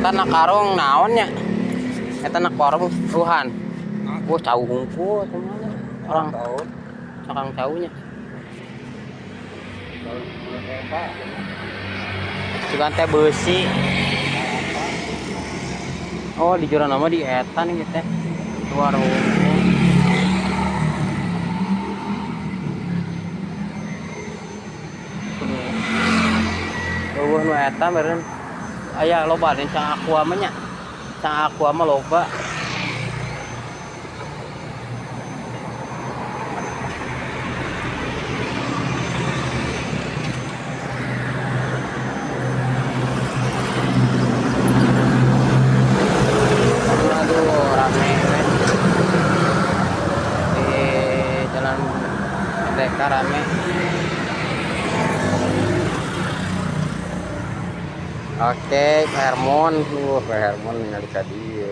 Eta na karung naon nya? Eta na karung ruhan. Wah, cau hungkul semuanya. Orang Tahun. cakang caunya. Sugan teh beusi. Oh, di jurang nama di eta nih gitu teh. Warung. Eueuh nu eta meureun aya loba deui cang aqua mah nya. Cang aqua mah loba. Aduh, rame we. Di Jalan Merdeka rame. Oke, Pak Hermon. Pak Hermon ningali ka dieu.